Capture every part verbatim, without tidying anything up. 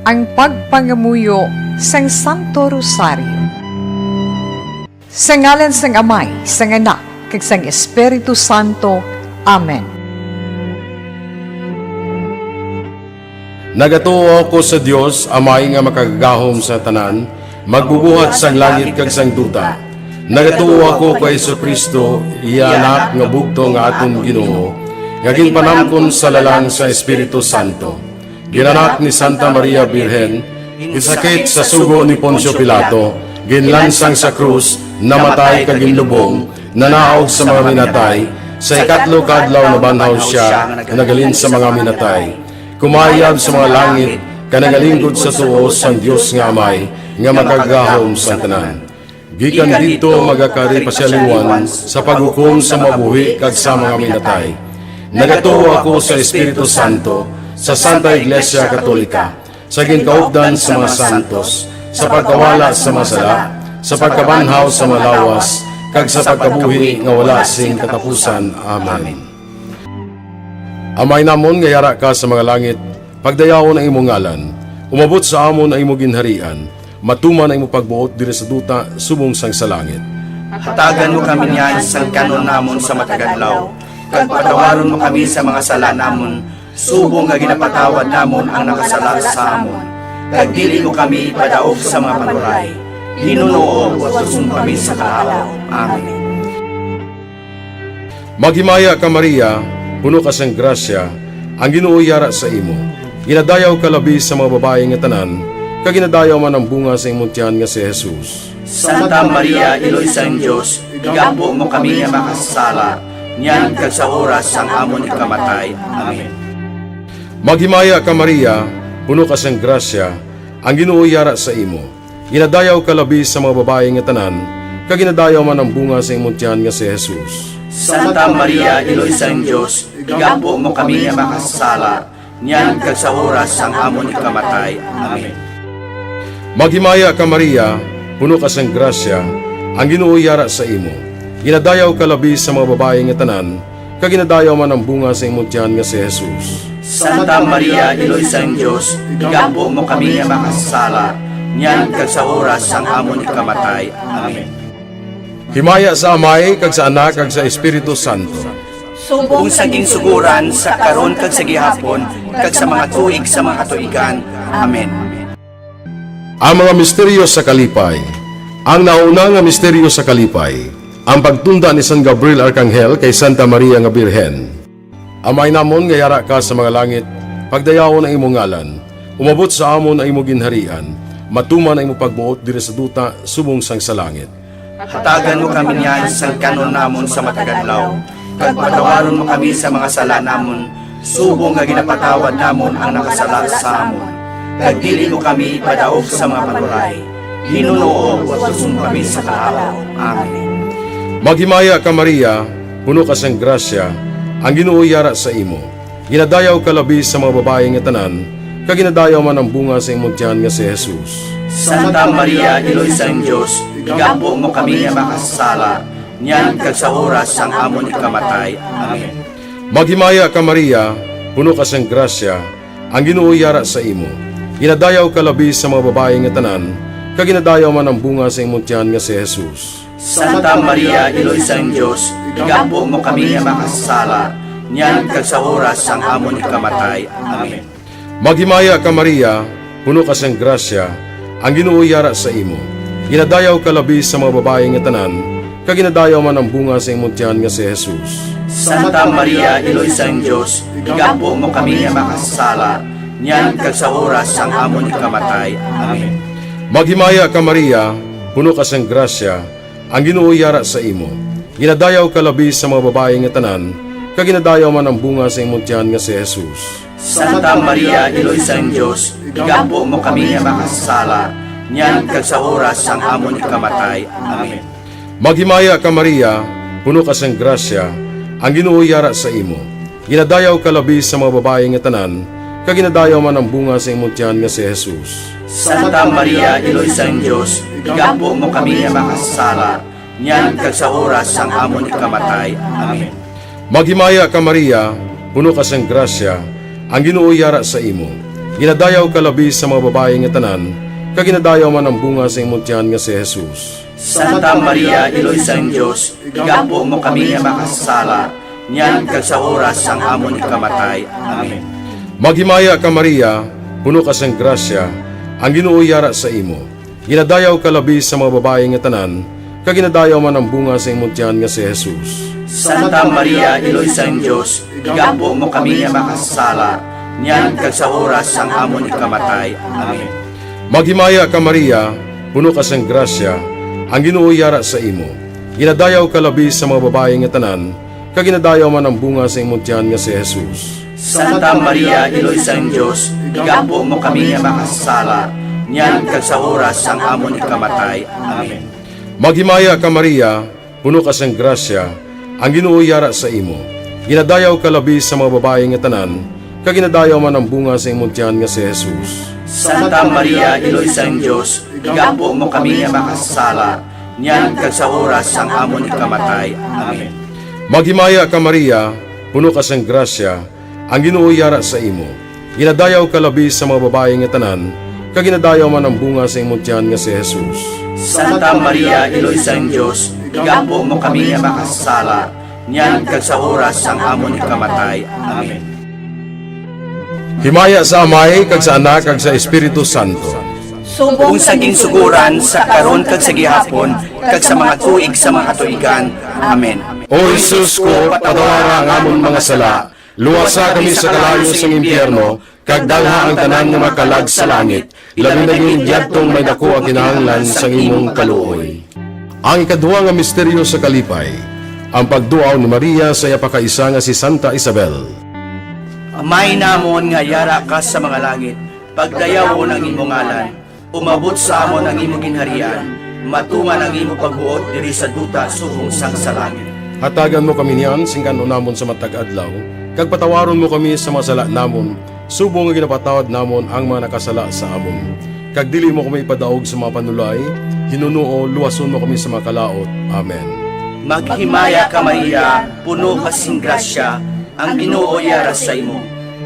Ang pagpangamuyo sang Santo Rosario. Sa ngalan sang Amay, sang Anak, kag sang Espiritu Santo. Amen. Nagatuo ako sa Dios, Amay nga Makagagahom sa tanan, Magbubuhat sang langit kag sang duta. Nagatuo ako kay Jesu-Cristo, iya Anak nga bugtong nga aton Ginoo, nga ginpanamkon sa lalang sa Espiritu Santo. Ginanak ni Santa Maria Birhen, ginsakit sa sugo ni Poncio Pilato, ginlansang sa krus, namatay kag ginlubong, nanaog sa mga minatay, sa ikatlo ka adlaw nabanhaw sia nga naghalin sa mga minatay. Kumayab sa mga langit, kag nagalingkod sa tuo sang Dios nga Amay, nga Makagagahom sang tanan. Gikan didto magakari pa sia liwat sa paghukom sa mga buhi kag sa mga minatay. Nagatuo ako sa Espiritu Santo, sa Santa Iglesia Katolika, sa ginkaupdan sa mga santos, sa pagkawala sa mga sala, sa pagkabanhaw sa mga lawas, kag sa pagkabuhi nga wala sing katapusan. Amen. Amay namon nga yara ka sa mga langit, pagdayawon ang imo ngalan. Umabot sa amon ang imo ginharian. Matuman ang imo pagbuot diri sa duta subong sang sa langit. Hatagan mo kami niyan sang kan-on namon sa matag adlaw, kag patawaron mo kami sa mga sala namon, subong nga ginapatawad namon ang nakasala sa amon. Kag dili mo kami ipadaog sa mga panuray. Ginoo, utuson mo kami sa kalapaw. Amen. Maghimaya ka, Maria, puno ka sang grasya, ang Ginoo yara sa imo. Ginadayaw ka labi sa mga babayi nga tanan, kag ginadayaw man ang bunga sa imong tiyan nga si Jesus. Santa Maria, Iloy sang Dios, igampo mo kami nga makasasala, niyan kag sa oras sang amon ikamatay. Amen. Maghimaya ka, Maria, puno ka sang grasya, ang Ginoo yara sa imo. Ginadayaw ka labi sa mga babayi nga tanan, kag ginadayaw man ang bunga sa imong tiyan nga si Jesus. Santa Maria, Iloy sang Dios, igampo mo kami nga makasasala, niyan kag sa oras sang amon ikamatay. Amen. Maghimaya ka, Maria, puno ka sang grasya, ang Ginoo yara sa imo. Ginadayaw ka labi sa mga babayi nga tanan, kag ginadayaw man ang bunga sa imong tiyan nga si Jesus. Santa Maria, Iloy sang Dios, igampo mo kami nga makasasala, niyan kag sa oras sang amon ikamatay. Amen. Himaya sa Amay, kag sa Anak, kag sa Espiritu Santo. Subong sa ginsugoran, sa karon, kag sa gihapon, kag sa mga tuig sa mga katuigan. Amen. Ang mga misteryo sa kalipay. Ang nauna nga misteryo sa kalipay, ang pagtunda ni San Gabriel Arkanghel kay Santa Maria nga Birhen. Amay namon nga yara ka sa mga langit, pagdayawon ang imong ngalan. Umabot sa amon ang imong ginharian. Matuman ang imong pagbuot diri sa duta subong sang sa langit. Hatagan mo kami niyan sang kan-on namon sa matag adlaw, kag patawaron mo kami sa mga sala namon, subong nga ginapatawad namon ang nakasala sa amon. Kag dili mo kami ipadaog sa mga panuray. Ginoo, utuson mo kami sa kalapaw. Amen. Maghimaya ka, Maria, puno ka sang grasya, ang Ginoo yara sa imo. Ginadayaw ka labi sa mga babayi nga tanan, kag ginadayaw man ang bunga sa imong tiyan nga si Jesus. Santa Maria, Iloy sang Dios, igampo mo kami nga makasasala, niyan kag sa oras sang amon ikamatay. Amen. Maghimaya ka, Maria, puno ka sang grasya, ang Ginoo yara sa imo. Ginadayaw ka labi sa mga babayi nga tanan, kag ginadayaw man ang bunga sa imong tiyan nga si Jesus. Santa Maria, Iloy sang Dios, igampo mo kami nga makasasala, niyan kag sa oras sang amon ikamatay. Amen. Maghimaya ka, Maria, puno ka sang grasya, ang Ginoo yara sa imo. Ginadayaw ka labi sa mga babayi nga tanan, kag ginadayaw man ang bunga sa imong tiyan nga si Jesus. Santa Maria, Iloy sang Dios, igampo mo kami nga makasasala, niyan kag sa oras sang amon ikamatay. Amen. Maghimaya ka, Maria, puno ka sang grasya, ang Ginoo yara sa imo. Ginadayaw ka labi sa mga babayi nga tanan, kag ginadayaw man ang bunga sa imong tiyan nga si Jesus. Santa Maria, Iloy sang Dios, igampo mo kami nga makasasala, niyan kag sa oras sang amon ikamatay. Amen. Maghimaya ka, Maria, puno ka sang grasya, ang Ginoo yara sa imo. Ginadayaw ka labi sa mga babayi nga tanan, kag ginadayaw man ang bunga sa imong tiyan nga si Jesus. Santa Maria, Iloy sang Dios, igampo mo kami nga makasasala, niyan kag sa oras sang amon ikamatay. Amen. Maghimaya ka, Maria, puno ka sang grasya, ang Ginoo yara sa imo. Ginadayaw ka labi sa mga babayi nga tanan, kag ginadayaw man ang bunga sa imong tiyan nga si Jesus. Santa Maria, Iloy sang Dios, igampo mo kami nga makasasala, niyan kag sa oras sang amon ikamatay. Amen. Maghimaya ka, Maria, puno ka sang grasya, ang Ginoo yara sa imo. Ginadayaw ka labi sa mga babayi nga tanan, kag ginadayaw man ang bunga sa imong tiyan nga si Jesus. Santa Maria, Iloy sang Dios, igampo mo kami nga makasasala, niyan kag sa oras sang amon ikamatay. Amen. Maghimaya ka, Maria, puno ka sang grasya, ang Ginoo yara sa imo. Ginadayaw ka labi sa mga babayi nga tanan, kag ginadayaw man ang bunga sa imong tiyan nga si Jesus. Santa Maria, Iloy sang Dios, igampo mo kami nga makasasala, niyan kag sa oras sang amon ikamatay. Amen. Maghimaya ka, Maria, puno ka sang grasya, ang Ginoo yara sa imo. Ginadayaw ka labi sa mga babayi nga tanan, kag ginadayaw man ang bunga sa imong tiyan nga si Jesus. Santa Maria, Iloy sang Dios, igampo mo kami nga makasasala, niyan kag sa oras sang amon ikamatay. Amen. Maghimaya ka, Maria, puno ka sang grasya, ang Ginoo yara sa imo. Ginadayaw ka labi sa mga babayi nga tanan, kag ginadayaw man ang bunga sa imong tiyan nga si Jesus. Santa Maria, Iloy sang Dios, igampo mo kami nga makasasala, niyan kag sa oras sang amon ikamatay. Amen. Himaya sa Amay, kag sa Anak, kag sa Espiritu Santo. Subong sa ginsugoran, sa karon, kag sa gihapon, kag sa mga tuig sa mga katuigan. Amen. O Jesus ko, patawara ang amon mga sala, luwasa kami sa kalayo sang impyerno, kag dalha ang tanan nga makalag sa langit, labi na gid yadtong may daku ang kinahanglan sang imong kaluoy. Ang ikaduha nga misteryo sa kalipay, ang pagduaw ni Maria sa iya pakaisa nga si Santa Isabel. Amay namon nga yara ka sa mga langit, pagdayawon ang imo ngalan. Umabot sa amon ang imo ginharian, matunga ang imo pagbuot diri sa duta subong sang sa langit. Hatagan mo kami niyan sing kan-on namon sa matag adlaw, kag patawaron mo kami sa mga sala namon, subong nga ginapatawad namon ang mga nakasala sa amon. Kag dili mo kami ipadaog sa mga panulay, hinunoo luwason mo kami sa mga kalaut. Amen. Maghimaya ka, Maria, puno ka sing grasya, ang Ginoo yara sa imo.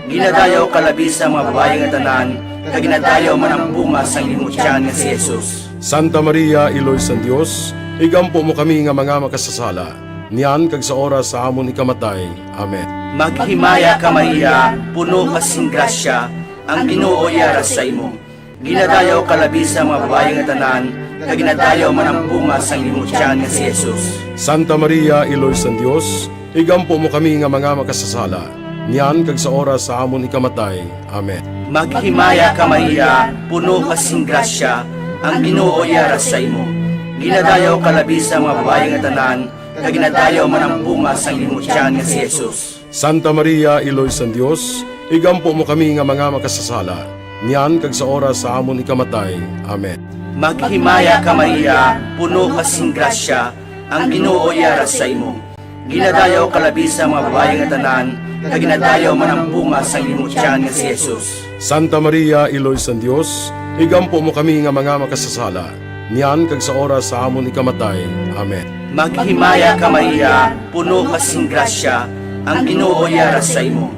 Ginadayaw ka labi sa mga babayi nga tanan, kag ginadayaw man ang bunga sang imo tiyan nga si Jesus. Santa Maria, Iloy sang Dios, igampo mo kami nga mga makasasala, niyan kag sa oras sa amon ikamatay. Amen. Maghimaya ka, Maria, puno ka sing grasya, ang Ginoo yara sa imo. Ginadayaw ka labi sa mga babayi nga tanan, kag ginadayaw man ang bunga sang imo tiyan nga si Jesus. Santa Maria, Iloy sang Dios, igampo mo kami nga mga makasasala, niyan kag sa oras sa amon ikamatay. Amen. Maghimaya ka, Maria, puno ka sing grasya, ang Ginoo yara sa imo. Ginadayaw ka labi sa mga babayi nga tanan, kag ginadayaw man ang bunga sang imo tiyan nga si Jesus. Santa Maria, Iloy sang Dios, igampo mo kami nga mga makasasala, niyan kag sa oras sa amon ikamatay. Amen. Maghimaya ka, Maria, puno ka sing grasya, ang Ginoo yara sa imo. Ginadayaw ka labi sa mga babayi nga tanan, kag ginadayaw man ang bunga sang imo tiyan nga si Jesus. Santa Maria, Iloy sang Dios, igampo mo kami nga mga makasasala, niyan kag sa oras sa amon ikamatay. Amen. Maghimaya ka, Maria, puno ka sing grasya, ang Ginoo yara sa imo.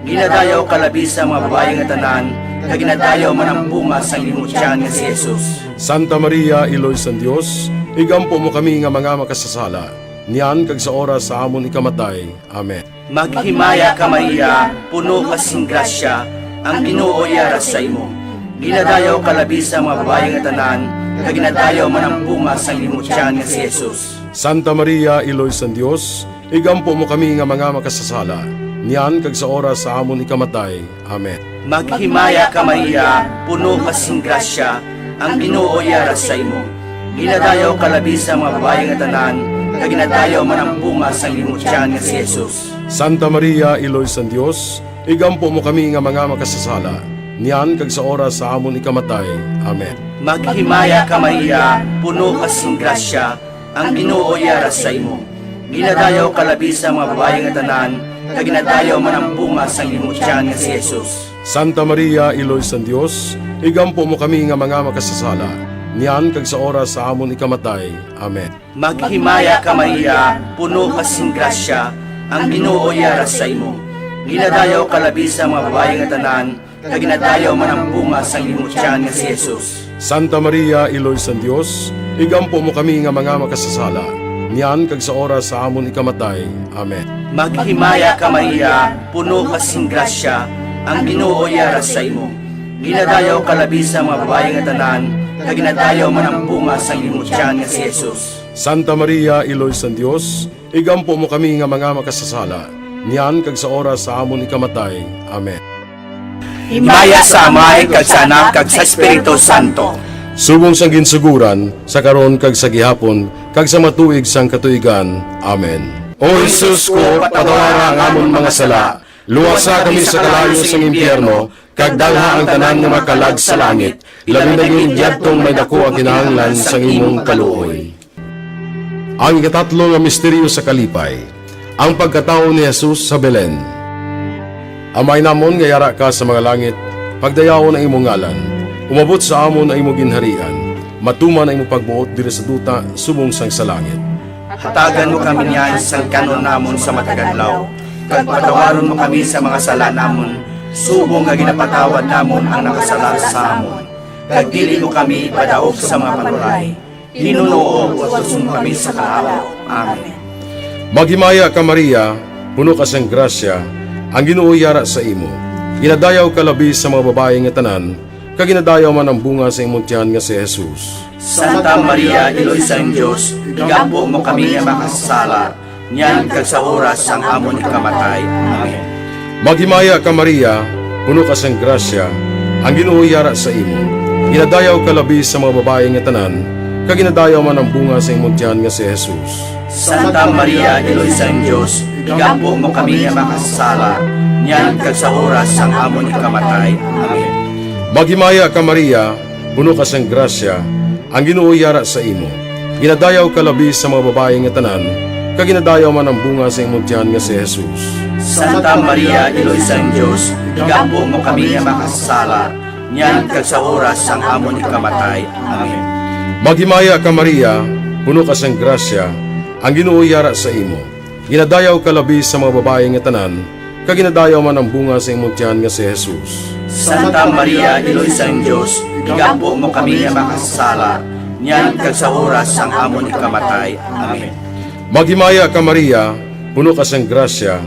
Ginadayaw ka labi sa mga babayi nga tanan, kag ginadayaw man ang bunga sang imo tiyan nga si Jesus. Santa Maria, Iloy sang Dios, igampo mo kami nga mga makasasala, niyan kag sa oras sa amon ikamatay. Amen. Maghimaya ka, Maria, puno ka sing grasya, ang Ginoo yara sa imo. Ginadayaw ka labi sa mga babayi nga tanan, kag ginadayaw man ang bunga sang imo tiyan nga si Jesus. Santa Maria, Iloy sang Dios, igampo mo kami nga mga makasasala, niyan kag sa oras sa amon ikamatay. Amen. Maghimaya ka, Maria, puno ka sing grasya, ang Ginoo yara sa imo. Ginadayaw ka labi sa mga babayi nga tanan, kag ginadayaw man ang bunga sang imo tiyan nga si Jesus. Santa Maria, Iloy sang Dios, igampo mo kami nga mga makasasala, niyan kag sa oras sa amon ikamatay. Amen. Maghimaya ka, Maria, puno ka sing grasya, ang Ginoo yara sa imo. Ginadayaw ka labi sa mga babayi nga tanan, kag ginadayaw man ang bunga sang imo tiyan nga si Jesus. Santa Maria, Iloy sang Dios, igampo mo kami nga mga makasasala, niyan kag sa oras sa amon ikamatay. Amen. Maghimaya ka, Maria, puno ka sing grasya, ang Ginoo yara sa imo. Ginadayaw ka labi sa mga babayi nga tanan, kag ginadayaw man ang bunga sang imong tiyan nga si Jesus. Santa Maria, Iloy sang Dios, igampo mo kami nga mga makasasala, niyan kag sa oras sa amon ikamatay. Amen. Maghimaya ka, Maria, puno ka sing grasya, ang Ginoo yara sa imo. Ginadayaw ka labi sa mga babayi nga tanan, kag ginadayaw man ang bunga sang imong tiyan nga si Jesus. Santa Maria, Iloy sang Dios, igampo mo kami nga mga makasasala, niyan kag sa oras sa amon ikamatay. Amen. Himaya sa Amay, kag sa Anak, kag sa Espiritu Santo. Subong sang ginsugoran, sa karon kag sa gihapon, kag sa matuig sang katuigan. Amen. O Jesus ko, patawara ang amon mga sala, luwasa kami sa kalayo sang impyerno, kag dalha ang tanan nga makalag sa langit, labi na gid yadtong may daku ang kinahanglan sang imong kaluoy. Ang ikatatlo nga misteryo sa kalipay, ang pagkatawo ni Jesus sa Belen. Amay namon nga yara ka sa mga langit, pagdayawon ang imong ngalan. Umabot sa amon ang imong ginharian. Matuman ang imong pagbuot diri sa duta subong sang sa langit. Hatagan mo kami niyan sang kan-on namon sa matag adlaw, kag patawaron mo kami sa mga sala namon, subong nga ginapatawad namon ang nakasala sa amon. Kag dili mo kami ipadaog sa mga panuray. Ginoo, utuson mo kami sa kahawa. Amen. Maghimaya ka, Maria, puno ka sang grasya, ang Ginoo yara sa imo. Ginadayaw ka labi sa mga babayi nga tanan, kag ginadayaw man ang bunga sa imong tiyan nga si Jesus. Santa Maria, Iloy sang Dios, igampo mo kami nga makasasala, niyan kag sa oras sang amon ikamatay. Amen. Maghimaya ka, Maria, puno ka sang grasya, ang Ginoo yara sa imo. Ginadayaw ka labi sa mga babayi nga tanan, kag ginadayaw man ang bunga sa imong tiyan nga si Jesus. Santa Maria, Iloy sang Dios, igampo mo kami nga makasasala, niyan kag sa oras sang amon ikamatay. Amen. Maghimaya ka, Maria, puno ka sang grasya, ang Ginoo yara sa imo. Ginadayaw ka labi sa mga babayi nga tanan, kag ginadayaw man ang bunga sa imong tiyan nga si Jesus. Santa Maria, Iloy sang Dios, igampo mo kami nga makasasala, niyan kag sa oras sang amon ikamatay. Amen. Maghimaya ka, Maria, puno ka sang grasya, ang Ginoo yara sa imo. Ginadayaw ka labi sa mga babayi nga tanan, kag ginadayaw man ang bunga sa imong tiyan nga si Jesus. Santa Maria, Iloy sang Dios, igampo mo kami nga makasasala, niyan kag sa oras sang amon ikamatay. Amen. Maghimaya ka, Maria, puno ka sang grasya,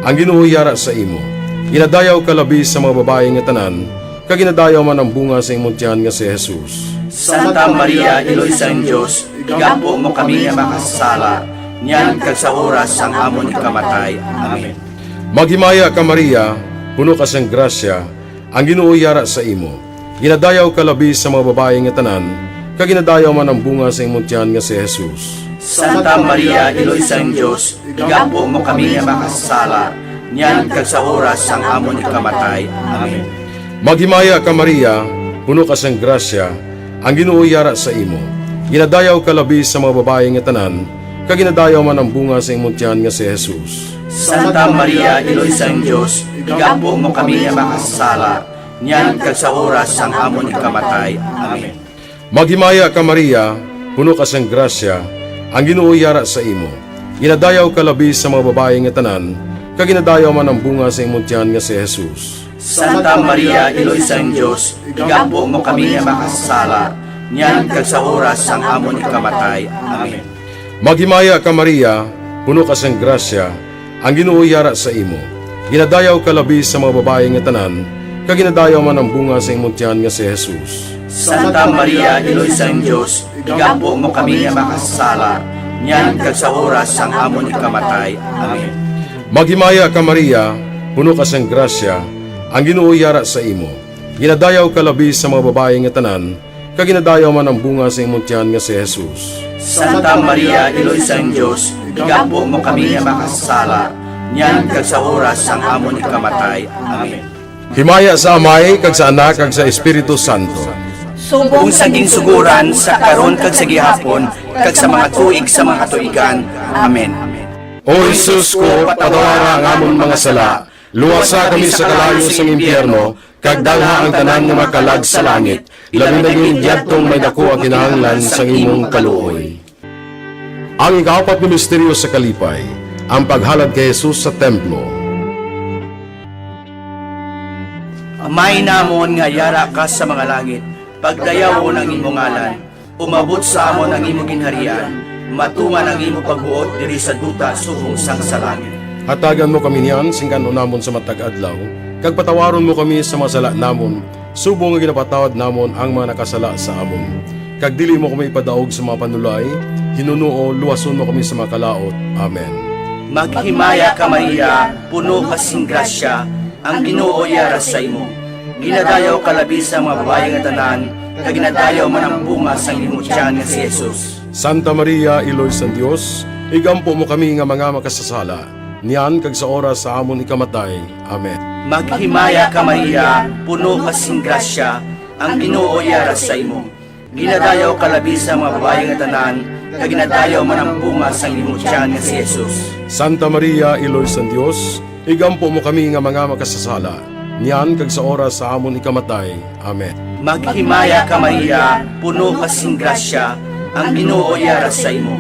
ang Ginoo yara sa imo. Ginadayaw ka labi sa mga babayi nga tanan, kag ginadayaw man ang bunga sa imong tiyan nga si Jesus. Santa Maria, Iloy sang Dios, igampo mo kami nga makasasala, niyan kag sa oras sang amon ikamatay. Amen. Maghimaya ka, Maria, puno ka sang grasya, ang Ginoo yara sa imo. Ginadayaw ka labi sa mga babayi nga tanan, kag ginadayaw man ang bunga sa imong tiyan nga si Jesus. Santa Maria, Iloy sang Dios, igampo mo kami nga makasasala, niyan kag sa oras sang amon ikamatay. Amen. Maghimaya ka, Maria, puno ka sang grasya, ang Ginoo yara sa imo. Ginadayaw ka labi sa mga babayi nga tanan, kag ginadayaw man ang bunga sa imong tiyan nga si Jesus. Santa Maria, Iloy sang Dios, igampo mo kami nga makasasala, niyan kag sa oras sang amon ikamatay. Amen. Maghimaya ka, Maria, puno ka sang grasya, ang Ginoo yara sa imo. Ginadayaw ka labi sa mga babayi nga tanan, kag ginadayaw man ang bunga sa imong tiyan nga si Jesus. Santa Maria, Iloy sang Dios, igampo mo kami nga makasasala, niyan kag sa oras sang amon ikamatay. Amen. Maghimaya ka, Maria, puno ka sang grasya, ang Ginoo yara sa imo. Ginadayaw ka labi sa mga babayi nga tanan, kag ginadayaw man ang bunga sa imong tiyan nga si Jesus. Santa Maria, Iloy sang Dios, igampo mo kami nga makasasala, niyan kag sa oras sang amon ikamatay. Amen. Maghimaya ka, Maria, puno ka sang grasya, ang Ginoo yara sa imo. Ginadayaw ka labi sa mga babayi nga tanan, kag ginadayaw man ang bunga sa imong tiyan nga si Jesus. Santa Maria, Iloy sang Dios, igampo mo kami nga makasasala, niyan kag sa oras sang amon ikamatay. Amen. Himaya sa Amay, kag sa Anak, kag sa Espiritu Santo. Subong sa ginsugoran, sa karon, kag sa gihapon, kag sa mga tuig sa mga katuigan. Amen. O Jesus ko, patawara ang amon mga sala, luwasa kami sa kalayo sang impyerno, kag dalha ang tanan nga makalag sa langit, labi na gid yadtong may daku ang kinahanglan sang imong kaluoy. Ang ikaapat nga misteryo sa kalipay, ang paghalad kay Jesus sa templo. Amay namon nga yara ka sa mga langit, pagdayawon ang imo ngalan. Umabot sa amon ang imo ginharian. Matuman ang imo pagbuot diri sa duta subong sang sa langit. Hatagan mo kami niyan sing kan-on namon sa matag adlaw, kag patawaron mo kami sa mga sala namon, subong nga ginapatawad namon ang mga nakasala sa amon. Kag dili mo kami ipadaog sa mga panulay, hinunoo, luwason mo kami sa mga kalaut. Amen. Maghimaya ka, Maria, puno ka sing grasya, ang Ginoo yara sa imo. Ginadayaw ka labi sa mga babayi nga tanan, kag ginadayaw man ang bunga sang imo tiyan nga si Jesus. Santa Maria, Iloy sang Dios, igampo mo kami nga mga makasasala, niyan kag sa oras sa amon ikamatay. Amen. Maghimaya ka, Maria, puno ka sing grasya, ang Ginoo yara sa imo. Ginadayaw ka labi sa mga babayi nga tanan, kag ginadayaw man ang bunga sang imo tiyan nga si Jesus. Santa Maria, Iloy sang Dios, igampo mo kami nga mga makasasala, niyan kag sa oras sa amon ikamatay. Amen. Maghimaya ka, Maria, puno ka sing grasya, ang Ginoo yara sa imo.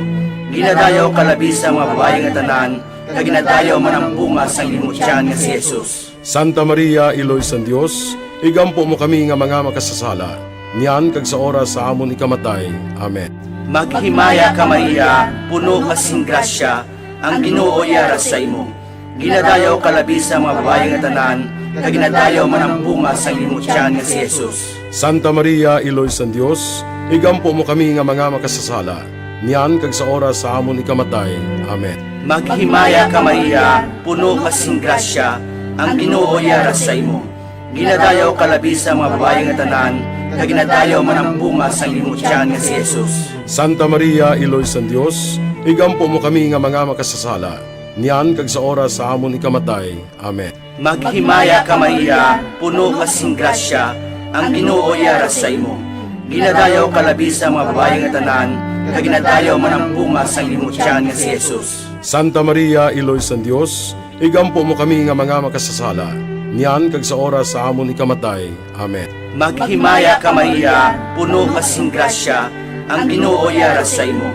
Ginadayaw ka labi sa mga babayi nga tanan, kag ginadayaw man ang bunga sang imo tiyan nga si Jesus. Santa Maria, Iloy sang Dios, igampo mo kami nga mga makasasala, niyan kag sa oras sa amon ikamatay. Amen. Maghimaya ka, Maria, puno ka sing grasya, ang Ginoo yara sa imo. Ginadayaw ka labi sa mga babayi nga tanan, kag ginadayaw man ang bunga sang imo tiyan nga si Jesus. Santa Maria, Iloy sang Dios, igampo mo kami nga mga makasasala, niyan kag sa oras sa amon ikamatay. Amen. Maghimaya ka, Maria, puno ka sing grasya, ang Ginoo yara sa imo. Ginadayaw ka labi sa mga babayi nga tanan, kag ginadayaw man ang bunga sang imo tiyan nga si Jesus. Santa Maria, Iloy sang Dios, igampo mo kami nga mga makasasala, niyan kag sa oras sa amon ikamatay. Amen. Maghimaya ka, Maria, puno ka sing grasya, ang Ginoo yara sa imo. Ginadayaw ka labi sa mga babayi nga tanan, kag ginadayaw man ang bunga sang imo tiyan nga si Jesus. Santa Maria, Iloy sang Dios, igampo mo kami nga mga makasasala, niyan kag sa oras sa amon ikamatay. Amen. Maghimaya ka, Maria, puno ka sing grasya, ang Ginoo yara sa imo.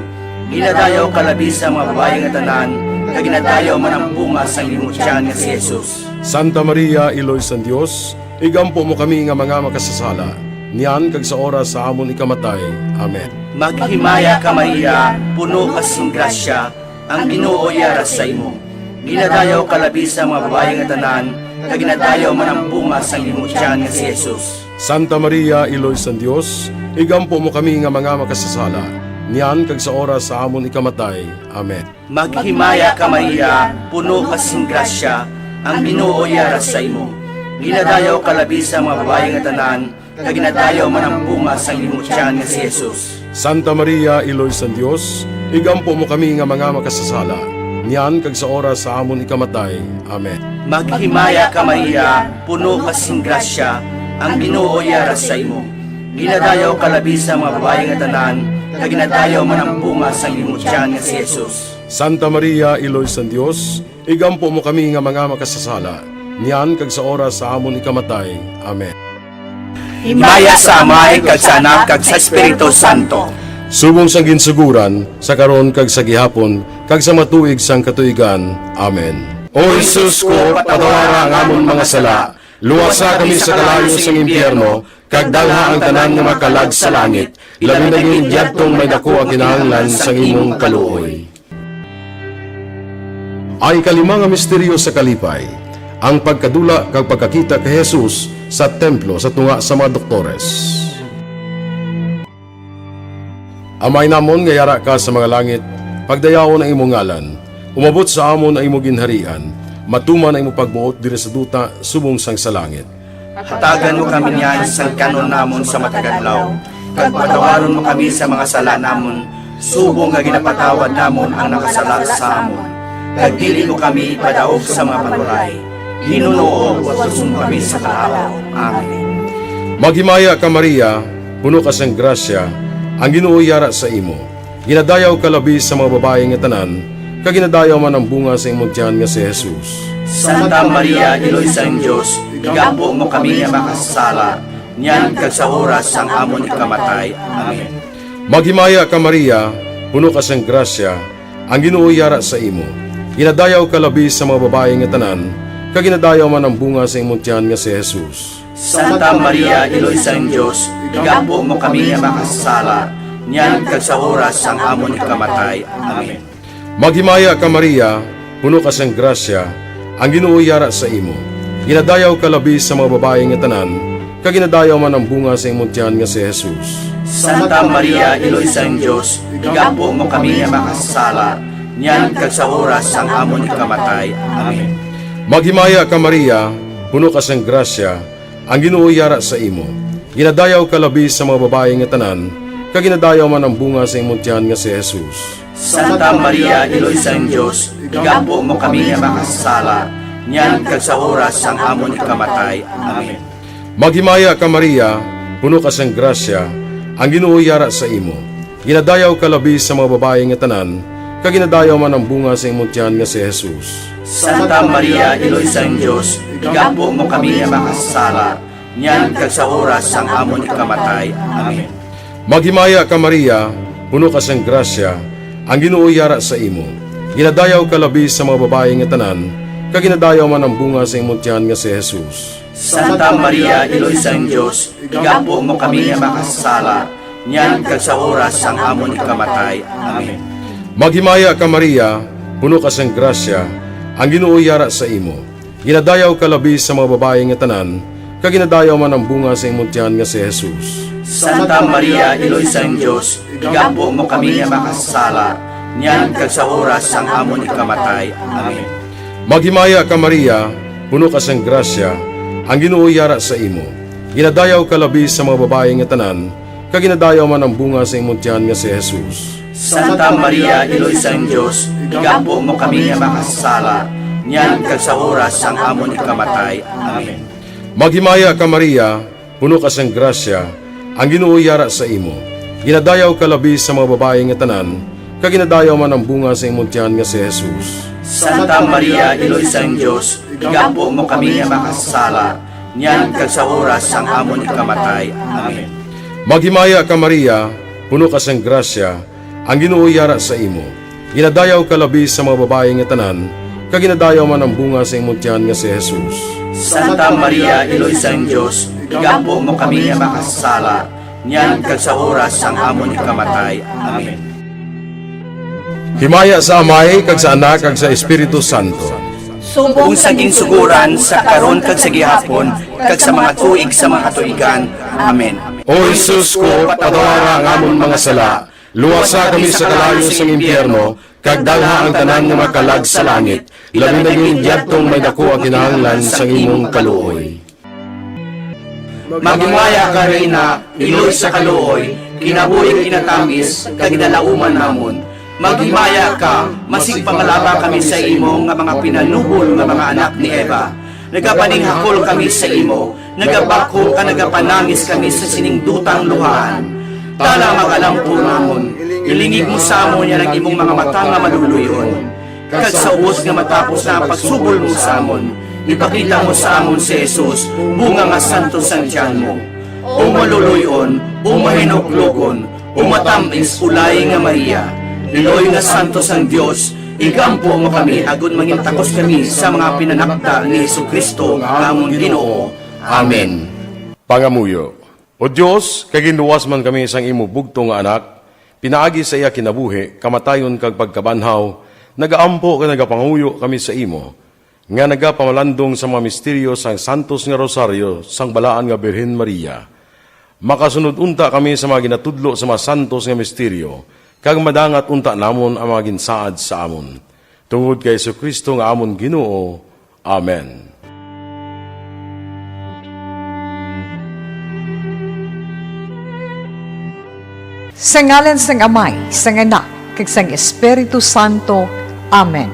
Ginadayaw ka labi sa mga babayi nga tanan, kag ginadayaw man ang bunga sang imo tiyan nga si Jesus. Santa Maria, Iloy sang Dios, igampo mo kami nga mga makasasala, niyan kag sa oras sa amon ikamatay. Amen. Maghimaya ka, Maria, puno ka sing grasya, ang Ginoo yara sa imo. Ginadayaw ka labi sa mga babayi nga tanan, kag ginadayaw man ang bunga sang imo tiyan nga si Jesus. Santa Maria, Iloy sang Dios, igampo mo kami nga mga makasasala, niyan kag sa oras sa amon ikamatay. Amen. Maghimaya ka, Maria, puno ka sing grasya, ang Ginoo yara sa imo. Ginadayaw ka labi sa mga babayi nga tanan, kag ginadayaw man ang bunga sang imo tiyan nga si Jesus. Santa Maria, Iloy sang Dios, igampo mo kami nga mga makasasala, niyan kag sa oras sa amon ikamatay. Amen. Maghimaya ka, Maria, puno ka sing grasya, ang Ginoo yara sa imo. Ginadayaw ka labi sa mga babayi nga tanan, kag ginadayaw man ang bunga sang imo tiyan nga si Jesus. Santa Maria, Iloy sang Dios, igampo mo kami nga mga makasasala, niyan kag sa oras sa amon ikamatay. Amen. Himaya sa Amay, kag sa Anak, kag sa Espiritu Santo. Subong sang ginsugoran, sa karon, kag sa gihapon, kag sa matuig sang katuigan. Amen. O Jesus ko, patawara ang amon mga sala, luwasa kami sa kalayo sang impyerno, kag dalha ang tanan nga mga kalag sa langit, labi na gid yadtong may daku ang kinahanglan sang imong kaluoy. Ang ikalima nga misteryo sa kalipay, ang pagkadula kag pagkakita kay Jesus sa templo sa tunga sa mga doktores. Amay namon nga yara ka sa mga langit, pagdayawon ang imong ngalan. Umabot sa amon ang imong ginharian. Matuman ang imong pagbuot diri sa duta subong sang sa langit. Hatagan mo kami niyan sang kan-on namon sa matag adlaw, kag patawaron mo kami sa mga sala namon, subong nga ginapatawad namon ang nakasala sa amon. Kag dili mo kami ipadaog sa mga panulay, hinunoo, luwason mo kami sa kalaut. Amen. Maghimaya ka, Maria, puno ka sang grasya, ang Ginoo yara sa imo. Ginadayaw ka labi sa mga babayi nga tanan, kag ginadayaw man ang bunga sa imong tiyan nga si Jesus. Santa Maria, Iloy sang Dios, igampo mo kami nga makasasala, niyan kag sa oras sang amon ikamatay. Amen. Maghimaya ka, Maria, puno ka sang grasya, ang Ginoo yara sa imo. Ginadayaw ka labi sa mga babayi nga tanan, kag ginadayaw man ang bunga sa imong tiyan nga si Jesus. Santa Maria, Iloy sang Dios, igampo mo kami nga makasasala, niyan kag sa oras sang amon ikamatay. Amen. Maghimaya ka, Maria, puno ka sang grasya, ang Ginoo yara sa imo. Ginadayaw ka labi sa mga babayi nga tanan, kag ginadayaw man ang bunga sa imong tiyan nga si Jesus. Santa Maria, Iloy sang Dios, igampo mo kami nga makasasala, niyan kag sa oras sang amon ikamatay. Amen. Maghimaya ka, Maria, puno ka sang grasya, ang Ginoo yara sa imo. Ginadayaw ka labi sa mga babayi nga tanan, kag ginadayaw man ang bunga sa imong tiyan nga si Jesus. Santa Maria, Iloy sang Dios, igampo mo kami nga makasasala, niyan kag sa oras sang amon ikamatay. Amen. Maghimaya ka, Maria, puno ka sang grasya, ang Ginoo yara sa imo. Ginadayaw ka labi sa mga babayi nga tanan, kag ginadayaw man ang bunga sa imong tiyan nga si Jesus. Santa Maria, Iloy sang Dios, igampo mo kami nga makasasala, niyan kag sa oras sang amon ikamatay. Amen. Maghimaya ka, Maria, puno ka sang grasya, ang Ginoo yara sa imo. Ginadayaw ka labi sa mga babayi nga tanan, kag ginadayaw man ang bunga sa imong tiyan nga si Jesus. Santa Maria, Iloy sang Dios, igampo mo kami nga makasasala, niyan kag sa oras sang amon ikamatay. Amen. Maghimaya ka, Maria, puno ka sang grasya, ang Ginoo yara sa imo. Ginadayaw ka labi sa mga babayi nga tanan, kag ginadayaw man ang bunga sa imong tiyan nga si Jesus. Santa Maria, Iloy sang Dios, igampo mo kami nga makasasala, niyan kag sa oras sang amon ikamatay. Amen. Maghimaya ka, Maria, puno ka sang grasya, ang Ginoo yara sa imo. Ginadayaw ka labi sa mga babayi nga tanan, kag ginadayaw man ang bunga sa imong tiyan nga si Jesus. Santa Maria, Iloy sang Dios, igampo mo kami nga makasasala, niyan kag sa oras sang amon ikamatay. Amen. Maghimaya ka, Maria, puno ka sang grasya, ang Ginoo yara sa imo. Ginadayaw ka labi sa mga babayi nga tanan, kag ginadayaw man ang bunga sa imong tiyan nga si Jesus. Santa Maria, Iloy sang Dios, igampo mo kami nga makasasala, niyan kag sa oras sang amon ikamatay. Amen. Maghimaya ka, Maria, puno ka sang grasya, ang Ginoo yara sa imo. Ginadayaw ka labi sa mga babayi nga tanan, kag ginadayaw man ang bunga sa imong tiyan nga si Jesus. Santa Maria, Iloy sang Dios, igampo mo kami nga makasasala, niyan kag sa oras sang amon ikamatay. Amen. Himaya sa Amay, kag sa Anak, kag sa Espiritu Santo. Subong sa ginsuguran, sa karon, kag sa gihapon, kag sa mga tuig sa mga katuigan. Amen. O Jesus ko, patawara ang amon mga sala, luwasa kami sa kalayo sang impyerno, kag dalha ang tanan nga mga kalag sa langit, labi na gid yadtong may daku ang kinahanglan sang imong kaluoy. Maghimaya ka, Reyna, iloy sa kaluoy, kinabuhi kinatamis, kag ginalauman namon. Maghimaya ka, masigpangalaba kami sa imo nga mga pinanubol nga mga anak ni Eva. Nagapaninghakol kami sa imo, nagabakho ka, nagapanangis kami sa sining dutang luhaan. Tana, mag-alampo namon, ilingig mo sa amon yan ang imong mga mata nga maluluy-on. Kag sa ubos nga matapos na ang pagsubol mo sa amon, ipakita mo sa amon si Jesus, bunga nga santos sang tiyan mo. O maluluy-on, o mahinuklogon, o matamis, ulay nga Maria, iloy nga santos sang Dios, igampo mo kami, agod mangin takos kami sa mga pinanakda ni Jesu-Cristo nga amon Ginoo. Amen. Pangamuyo. O Dios, kay ginluwas man kami sang imo bugtong nga Anak, pinaagi sa iya kinabuhi, kamatayon, kag pagkabanhaw, nagaampo kag nagapangamuyo kami sa imo, nga nagapamalandong sa mga misteryo sang santos nga rosaryo sang Balaan nga Birhen Maria. Makasunod unta kami sa mga ginatudlo sa mga santos nga misteryo, kag madangat unta namon ang mga ginsaad sa amon. Tungod kay Jesu-Cristo nga amon Ginoo. Amen. Sa ngalan sang Amay, sang Anak, kag sang Espiritu Santo. Amen.